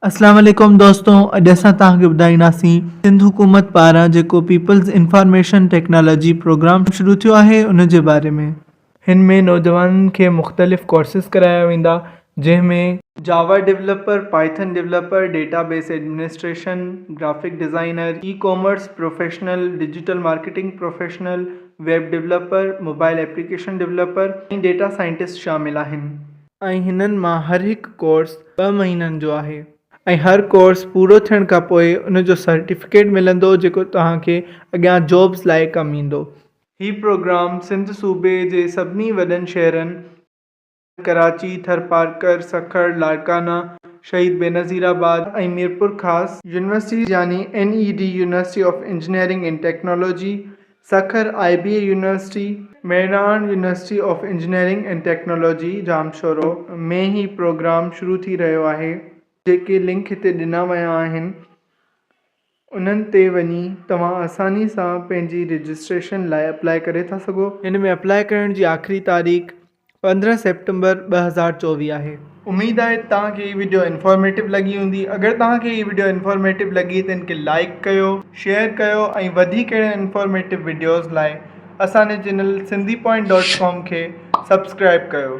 اسلام عليڪم دوستو اڄ اسان توهان کي ٻڌائينداسين سنڌ حڪومت پاران جيڪو پيپلز انفارميشن ٽيڪنالاجي پروگرام شروع ٿيو آهي ان جي باري ۾. هن ۾ نوجوانن کي مختلف ڪورسز ڪرايا ويندا جنهن ۾. Java developer, Python developer, database administration, graphic designer, e commerce professional, digital marketing professional, web developer, mobile application developer ۽ data scientist شامل آهن. ۽ هنن مان هر هڪ ڪورس ٻه مهينن جو آهي ۽ هر ڪورس پورو ٿيڻ کان پوء ان جو سرٽيفڪيٽ ملندو جيڪو توهان کي اڳيان جابس لاء ڪم ايندو. هي پروگرام سنڌ صوبي جي سڀني وڏن شهرن ڪراچي، ٿرپارڪر، سکر، لاڙڪانا، شهيد بينظير آباد ۽ ميرپورخاص، يونيورسٽيز يعني N E D university of engineering and technology, Sukkur, I B A university, Mehran university of engineering and technology Jamshoro ۾ he programme شروع ٿي رهيو آهي. جيڪي لنڪ هتي ڏنا ويا آهن انهن تي وڃي توهان آساني سان پنهنجي رجسٽريشن لاء اپلاء ڪري ٿا سگهو. هن ۾ اپلاء ڪرڻ جي آخري تاريخ 15 سيپٽمبر 2024 آهي. اميد آهي ته توهان کي هي وڊيو انفارميٽو لڳي هوندي اگر توهان کي هي وڊيو انفارميٽو لڳي ته ان کي لائيڪ ڪيو شيئر ڪيو ۽ وڌيڪ اهڙن انفارميٽو وڊيوز لاء اسان جي channel Sindhi point dot com کي سبسڪرائيب ڪيو.